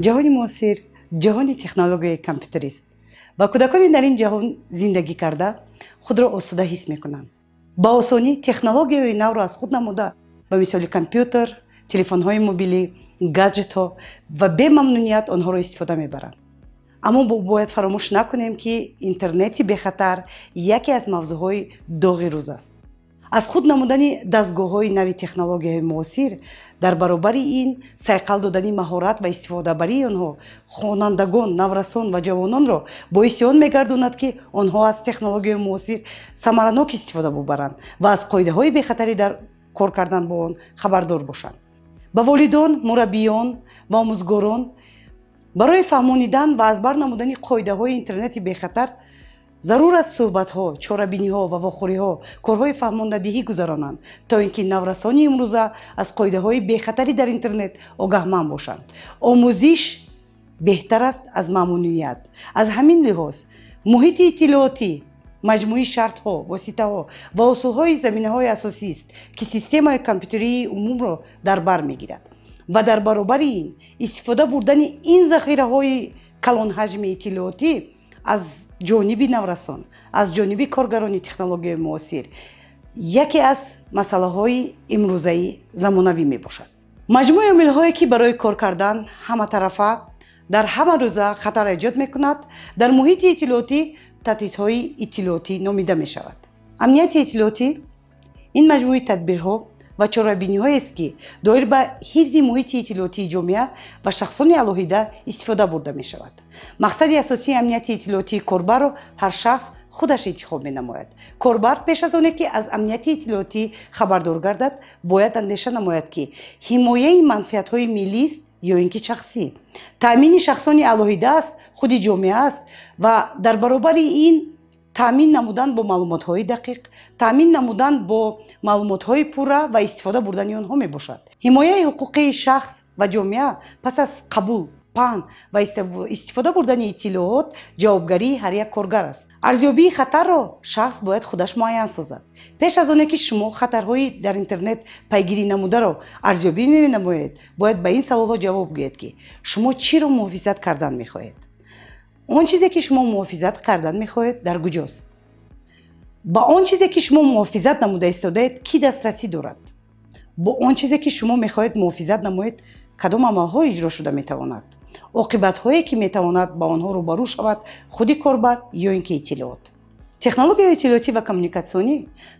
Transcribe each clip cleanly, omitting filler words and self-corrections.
Ҷаҳони муосир ҷаҳони технологияи компютерист ва кӯдакони дар ин ҷаҳон зиндагӣ карда худро осуда ҳис мекунанд. Ба осонӣ технологияҳои навро аз худ намуда, ба мисоли компютер, телефонҳои мобилӣ, гаджетҳо ва бемамнуният онҳоро истифода мебаранд. Аммо бояд фаромӯш накунем, ки интернети бехатар яке аз мавзӯъҳои доғи рӯз аст. Аз худ намудани дастгоҳҳои нави технологияҳои муосир, дар баробари ин сайқал додани маҳорат ва истифодабарии онҳо хонандагон, наврасон ва ҷавононро боиси он мегардонад, ки онҳо аз технологияи муосир самаранок истифода бубаранд ва аз қоидаҳои бехатарӣ дар кор кардан бо он хабардор бошанд. Ба волидон, мураббиён ва омӯзгорон барои фаҳмонидан ва аз бар намудани қоидаҳои интернети бехатар зарур аст суҳбатҳо, чорабиниҳо ва вохӯриҳо, корҳои фаҳмондадиҳӣ гузаронанд, то ин ки наврасони имрӯза аз қоидаҳои бехатарӣ дар интернет огаҳманд бошанд. Омӯзиш беҳтар аст аз мамнуният. Аз ҳамин лиҳоз муҳити иттилоотӣ маҷмӯи шартҳо, воситаҳо ва усулҳои заминаҳои асосист, ки системаи компютерии умумро дар бар мегирад. Ва дар баробари ин истифода бурдани ин захираҳои калонҳаҷми иттилоотӣ аз ҷониби наврасон, аз ҷониби коргарони технологияи муосир яке аз масъалаҳои имрӯзаи замонавӣ мебошад. Маҷмӯи омилҳое, ки барои кор кардан ҳаматарафа дар ҳама рӯза хатар эҷод мекунад, дар муҳити иттилоотӣ таҳдидҳои иттилоотӣ номида мешавад. Амнияти иттилоотӣ ин маҷмӯи тадбирҳо ва чорабиниҳоест, ки доир ба ҳифзи муҳити иттилоотии ҷомеа ва шахсони алоҳида истифода бурда мешавад. Мақсади асосии амнияти иттилоотии корбарро ҳар шахс худаш интихоб менамояд. Корбар пеш аз оне ки аз амнияти иттилоотӣ хабардор гардад, бояд андеша намояд, ки ҳимояи манфиатҳои миллист ё ин ки шахсӣ, таъмини шахсони алоҳида аст, худи ҷомеа аст ва дар баробари ин таъмин намудан бо маълумотҳои дақиқ, таъмин намудан бо маълумотҳои пурра ва истифода бурдани онҳо мебошад. Ҳимояи ҳуқуқии шахс ва ҷомеа пас аз қабул, паҳн ва истифода бурдани иттилоот ҷавобгарии ҳар як коргар аст. Арзёбии хатарро шахс бояд худаш муайян созад. Пеш аз оне ки шумо хатарҳои дар интернет пайгирӣ намударо арзёбӣ менамоед, бояд ба ин саволҳо ҷавоб гӯед, ки шумо чиро муҳофизат кардан мехоҳед. Он чизе ки шумо муҳофизат кардан мехоҳед, дар куҷост? Ба он чизе ки шумо муҳофизат намуда истодаед, кӣ дастрасӣ дорад? Бо он чизе ки шумо мехоҳед муҳофизат намоед, кадом амалҳо иҷро шуда метавонад? Оқибатҳое ки метавонад ба онҳо рӯбарӯ шавад худи корбар ё ин ки иттилоот. Технологияи иттилоотӣ ва коммуникатсионӣ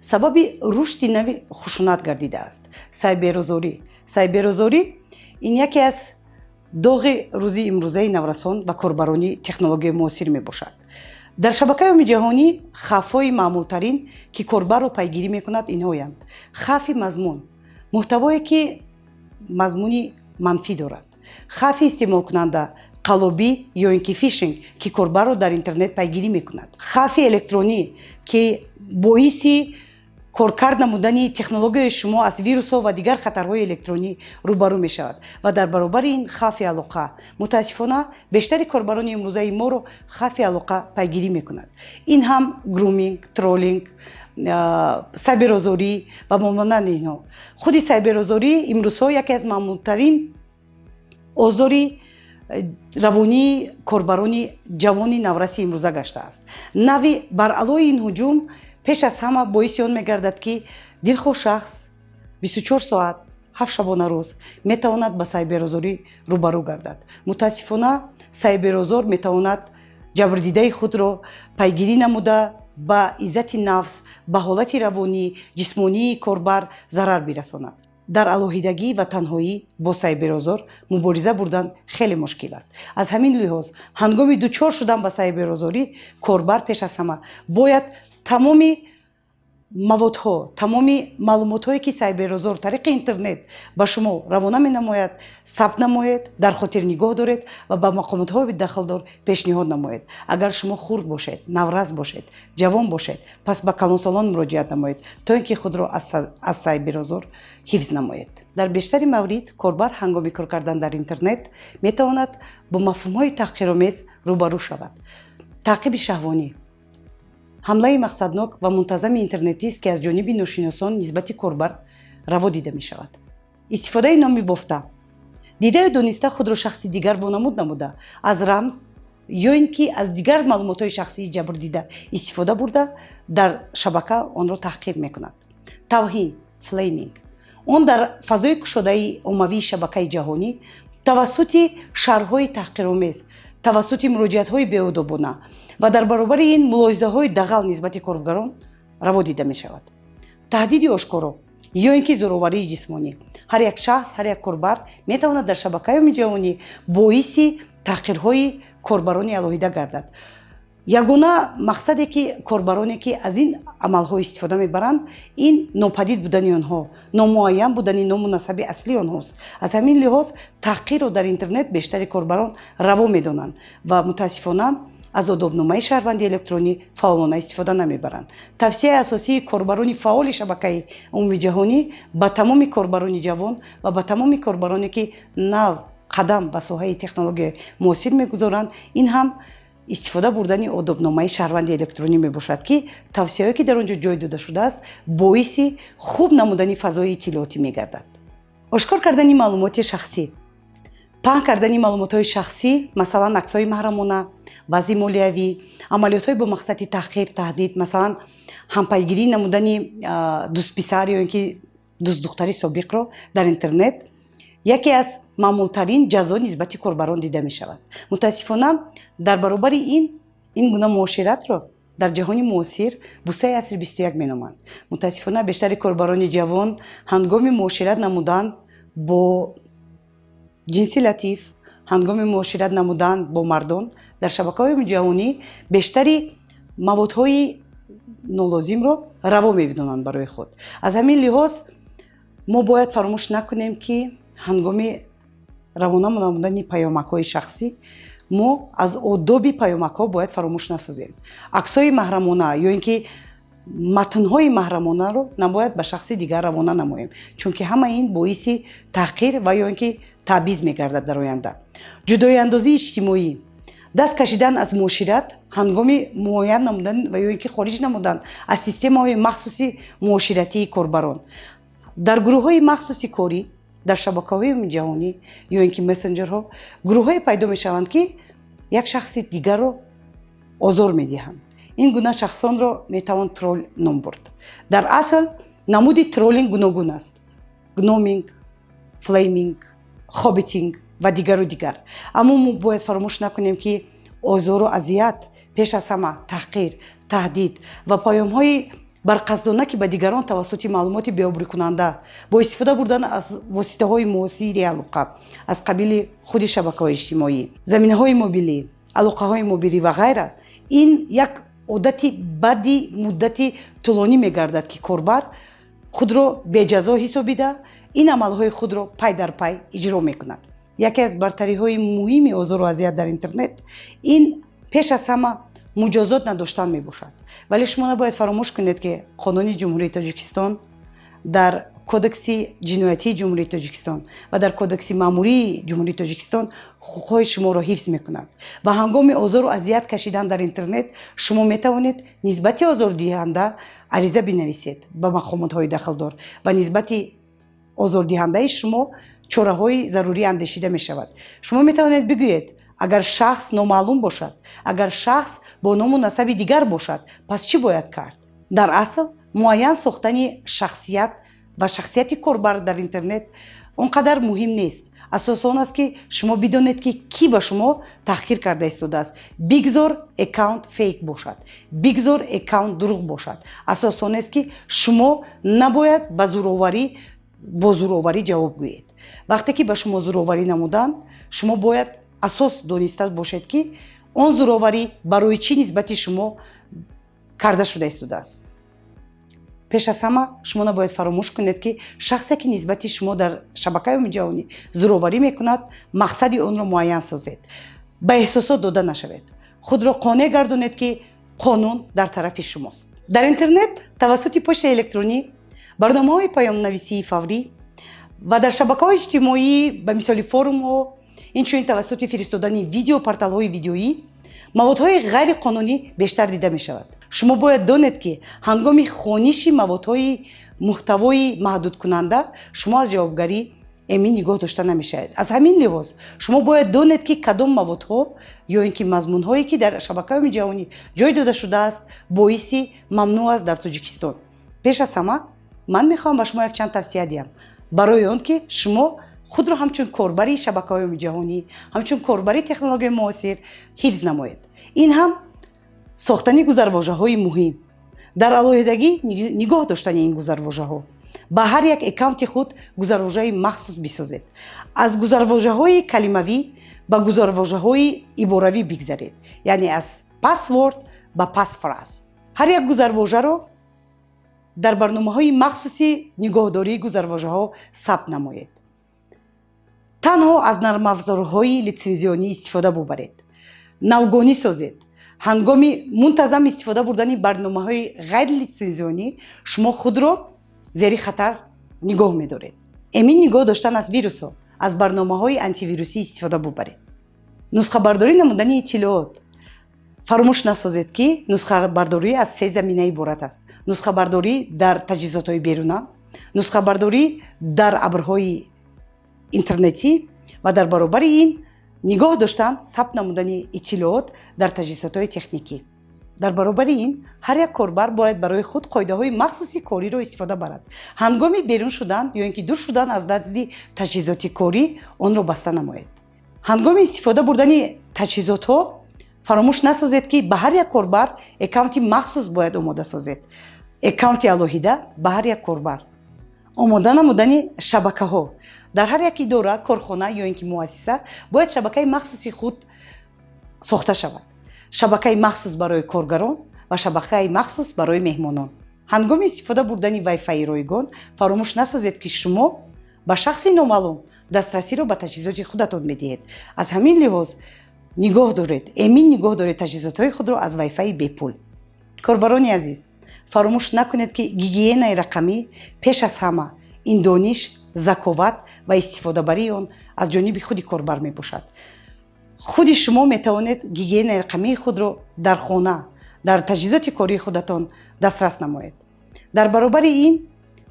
сабаби рушди нави хушунат гардидааст. Сайберозорӣ. Сайберозорӣ ин яке аз доғи рӯзи имрӯзаи наврасон ва корбарони технологияи муосир мебошад. Дар шабакаи умумии ҷаҳонӣ хавфҳои маъмултарин, ки корбарро пайгирӣ мекунад, инҳоянд: хавфи мазмун, муҳтавое ки мазмуни манфӣ дорад, хавфи истеъмолкунанда, қаллобӣ ё ин ки фишинг, ки корбарро дар интернет пайгирӣ мекунад, хавфи электронӣ, ки боиси коркард намудани технологияи шумо аз вирусҳо ва дигар хатарҳои электронӣ рӯбарӯ мешавад ва дар баробари ин хавфи алоқа. Мутаассифона, бештари корбарони имрӯзаи моро хавфи алоқа пайгирӣ мекунад. Ин ҳам груминг, троллинг, сайберозорӣ ва монанди инҳо. Худи сайберозорӣ имрӯзҳо яке аз маъмултарин озори равонии корбарони ҷавони навраси имрӯза гаштааст. Нави баръалои ин ҳуҷум пеш аз ҳама боиси он мегардад, ки дилхоҳ шахс 24 соат, 7 шабона рӯз метавонад ба сайберозорӣ рӯбарӯ гардад. Мутаассифона, сайберозор метавонад ҷабрдидаи худро пайгирӣ намуда ба иззати нафс, ба ҳолати равонӣ, ҷисмонии корбар зарар бирасонад. Дар алоҳидагӣ ва танҳоӣ бо сайберозор мубориза бурдан хеле мушкил аст. Аз ҳамин лиҳоз ҳангоми дучор шудан ба сайберозорӣ корбар пеш аз ҳама бояд тамоми маводҳо, тамоми маълумотҳое ки сайберозор тариқи интернет ба шумо равона менамояд, сабт намоед, дар хотир нигоҳ доред ва ба мақомотҳои дахлдор пешниҳод намоед. Агар шумо хурд бошед, наврас бошед, ҷавон бошед, пас ба калонсолон муроҷиат намоед, то ин ки худро аз сайберозор ҳифз намоед. Дар бештари маврид корбар ҳангоми кор кардан дар интернет метавонад бо мафҳумҳои таҳқиромез рӯбарӯ шавад. Таъқиби шаҳвонӣ ҳамлаи мақсаднок ва мунтазами интернетист, ки аз ҷониби ношиносон нисбати корбар раво дида мешавад. Истифодаи номи бофта, Дидаю дониста худро шахси дигар вонамуд намуда, аз рамз ё ин ки аз дигар маълумотҳои шахсии ҷабрдида истифода бурда, дар шабака онро таҳқир мекунад. Тавҳин, флейминг. Он дар фазои кушодаи оммавии шабакаи ҷаҳонӣ тавассути шарҳҳои таҳқиромез, тавассути муроҷиатҳои беодобона ва дар баробари ин мулоҳизаҳои дағал нисбати корбарон раво дида мешавад. Таҳдиди ошкоро ё ин ки зӯроварии ҷисмонӣ. Ҳар як шахс, ҳар як корбар метавонад дар шабакаи ҷаҳонӣ боиси таҳқирҳои корбарони алоҳида гардад. Ягона мақсаде ки корбароне ки аз ин амалҳо истифода мебаранд, ин нопадид будани онҳо, номуайян будани ному насаби аслии онҳост. Аз ҳамин лиҳоз таҳқирро дар интернет бештари корбарон раво медонанд ва мутаассифона аз одобномаи шаҳрванди электронӣ фаъолона истифода намебаранд. Тавсияи асосии корбарони фаъоли шабакаи умумиҷаҳонӣ ба тамоми корбарони ҷавон ва ба тамоми корбароне ки нав қадам ба соҳаи технологияи муосир мегузоранд, ин ҳам истифода бурдани одобномаи шаҳрванди электронӣ мебошад, ки тавсияҳое ки дар он ҷо ҷой дода шудааст, боиси хуб намудани фазои иттилоотӣ мегардад. Ошкор кардани маълумоти шахсӣ. Паҳн кардани маълумотҳои шахсӣ, масалан аксҳои маҳрамона, вазъи молиявӣ, амалиётҳои бо мақсади таҳқир, таҳдид, масалан ҳампайгирӣ намудани дӯстписар ё ин ки дӯстдухтари собиқро дар интернет яке аз маъмултарин ҷазо нисбати корбарон дида мешавад. Мутаассифона дар баробари ин гуна муоширатро дар ҷаҳони муосир бусаи асри 21 меноманд. Мутаассифона бештари корбарони ҷавон ҳангоми муошират намудан бо ҷинси латиф, ҳангоми муошират намудан бо мардон дар шабакаҳои ҷаҳонӣ бештари маводҳои нолозимро раво мебинонанд барои худ. Аз ҳамин лиҳоз мо бояд фаромӯш накунем, ки ҳангоми равона намудани паёмакҳои шахсӣ мо аз одоби паёмакҳо бояд фаромӯш насозем. Аксҳои маҳрамона ё ин ки матнҳои маҳрамонаро набояд ба шахси дигар равона намоем, чунки ҳама ин боиси таҳқир ва ё ин ки таъбиз мегардад дар оянда. Ҷудоиандозии иҷтимоӣ. Даст кашидан аз муошират ҳангоми муайян намудан ва ё ин ки хориҷ намудан аз системаҳои махсуси муоширатии корбарон. Дар гурӯҳҳои махсуси корӣ, дар шабакаҳои ҷаҳонӣ ё ин ки мессенҷерҳо гурӯҳҳое пайдо мешаванд, ки як шахси дигарро озор медиҳанд. Ин гуна шахсонро метавон тролл ном бурд. Дар асл намуди троллинг гуногун аст: гноминг, флейминг, хобитинг ва дигару дигар. Аммо мо бояд фаромӯш накунем, ки озору азият, пеш аз ҳама таҳқир, таҳдид ва паёмҳои барқасдона, ки ба дигарон тавассути маълумоти беобрӯкунанда бо истифода бурдан аз воситаҳои муосири алоқа аз қабили худи шабакаҳои иҷтимоӣ, заминаҳои мобилӣ, алоқаҳои мобилӣ ва ғайра, ин як одати бади муддати тӯлонӣ мегардад, ки корбар худро беҷазо ҳисобида ин амалҳои худро пай дар пай иҷро мекунад. Яке аз бартариҳои муҳими озору азият дар интернет ин пеш аз ҳама муҷозот надоштан мебошад. Вале шумо набояд фаромӯш кунед, ки Қонуни Ҷумҳурии Тоҷикистон дар Кодекси ҷиноятии Ҷумҳурии Тоҷикистон ва дар Кодекси маъмурии Ҷумҳурии Тоҷикистон ҳуқуқҳои шуморо ҳифз мекунад ва ҳангоми озору азият кашидан дар интернет шумо метавонед нисбати озордиҳанда ариза бинависед ба мақомотҳои дахлдор ва нисбати озордиҳандаи шумо чораҳои зарурӣ андешида мешавад. Шумо метавонед бигӯед, агар шахс номаълум бошад, агар шахс бо ному насаби дигар бошад, пас чӣ бояд кард? Дар асл муайян сохтани шахсият ва шахсияти корбар дар интернет он қадар муҳим нест. Асос он аст, ки шумо бидонед, ки кӣ ба шумо таҳқир карда истодааст. Бигзор аккаунт фейк бошад, бигзор аккаунт дурӯғ бошад. Асос он аст, ки шумо набояд ба зӯроварӣ бо зӯроварӣ ҷавоб гӯед. Вақте ки ба шумо зӯроварӣ намуданд, шумо бояд асос дониста бошед, ки он зӯроварӣ барои чӣ нисбати шумо карда шуда истодааст. Пеш аз ҳама шумо набояд фаромӯш кунед, ки шахсе ки нисбати шумо дар шабакаи ҷаҳонӣ зӯроварӣ мекунад, мақсади онро муайян созед. Ба эҳсосот дода нашавед. Худро қонеъ гардонед, ки қонун дар тарафи шумост. Дар интернет тавассути почтаи электронӣ, барномаҳои паёмнависии фаврӣ ва дар шабакаҳои иҷтимоӣ ба мисоли форумҳо, инчунин тавассути фиристодани видеопорталҳои видеоӣ маводҳои ғайриқонунӣ бештар дида мешавад. Шумо бояд донед, ки ҳангоми хониши маводҳои муҳтавои маҳдудкунанда шумо аз ҷавобгарӣ эмин нигоҳ дошта намешавад. Аз ҳамин лиҳоз шумо бояд донед, ки кадом маводҳо ё ин ки мазмунҳое, ки дар шабакаҳои ҷаҳонӣ ҷой дода шудааст, боиси мамнӯъ аст дар Тоҷикистон. Пеш аз ҳама ман мехоҳам ба шумо якчанд тавсия диҳам барои он ки шумо худро ҳамчун корбари шабакаҳои ҷаҳонӣ, ҳамчун корбари технологияи муосир ҳифз намоед. Ин ҳам сохтани гузарвожаҳои муҳим, дар алоҳидагӣ нигоҳ доштани ин гузарвожаҳо, ба ҳар як аккаунти худ гузарвожаи махсус бисозед. Аз гузарвожаҳои калимавӣ ба гузарвожаҳои иборавӣ бигзаред, яъне аз password ба passphrase. Ҳар як гузарвожаро дар барномаҳои махсуси нигоҳдории гузарвожаҳо сабт намоед. Танҳо аз нармафзорҳои литсензионӣ истифода бубаред. Навгонӣ созед. Ҳангоми мунтазам истифода бурдани барномаҳои ғайрилитсензионӣ шумо худро зери хатар нигоҳ медоред. Эмин нигоҳ доштан аз вирусҳо, аз барномаҳои антивирусӣ истифода бубаред. Нусхабардорӣ намудани иттилоот. Фаромӯш насозед, ки нусхабардорӣ аз се замина иборат аст: нусхабардорӣ дар таҷҳизотҳои беруна, нусхабардорӣ дар абрҳои интернетӣ ва дар баробари ин нигоҳ доштан, сабт намудани иттилоот дар таҷҳизотҳои техникӣ. Дар баробари ин ҳар як корбар бояд барои худ қоидаҳои махсуси кориро истифода барад. Ҳангоми берун шудан ё ин ки дур шудан аз назди таҷҳизоти корӣ онро баста намоед. Ҳангоми истифода бурдани таҷҳизотҳо фаромӯш насозед, ки ба ҳар як корбар аккаунти махсус бояд омода созед. Аккаунти алоҳида ба ҳар як корбар. Омода намудани шабакаҳо. Дар ҳар як идора, корхона ё ин ки муассиса бояд шабакаи махсуси худ сохта шавад. Шабакаи махсус барои коргарон ва шабакаи махсус барои меҳмонон. Ҳангоми истифода бурдани вайфайи ройгон фаромӯш насозед, ки шумо ба шахси номаълум дастрасиро ба таҷҳизоти худатон медиҳед. Аз ҳамин лиҳоз нигоҳ доред, эмин нигоҳ доред таҷҳизотҳои худро аз вайфайи бепул. Корбарони азиз, фаромӯш накунед, ки гигиенаи рақамӣ пеш аз ҳама ин дониш, заковат ва истифодабарии он аз ҷониби худи корбар мебошад. Худи шумо метавонед гигиенаи рақамии худро дар хона, дар таҷҳизоти кории худатон дастрас намоед. Дар баробари ин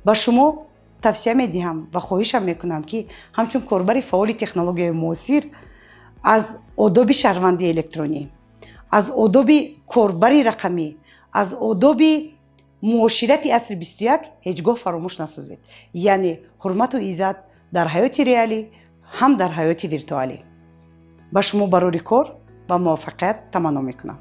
ба шумо тавсия медиҳам ва хоҳишам мекунам, ки ҳамчун корбари фаъоли технологияи муосир аз одоби шаҳрвандии электронӣ, аз одоби корбари рақамӣ, аз одоби муоширати асри 21 ҳеҷ гоҳ фаромӯш насозед. Яъне ҳурмату иззат дар ҳаёти реалӣ ҳам дар ҳаёти виртуалӣ. Ба шумо барори кор ва муваффақият таманно мекунам.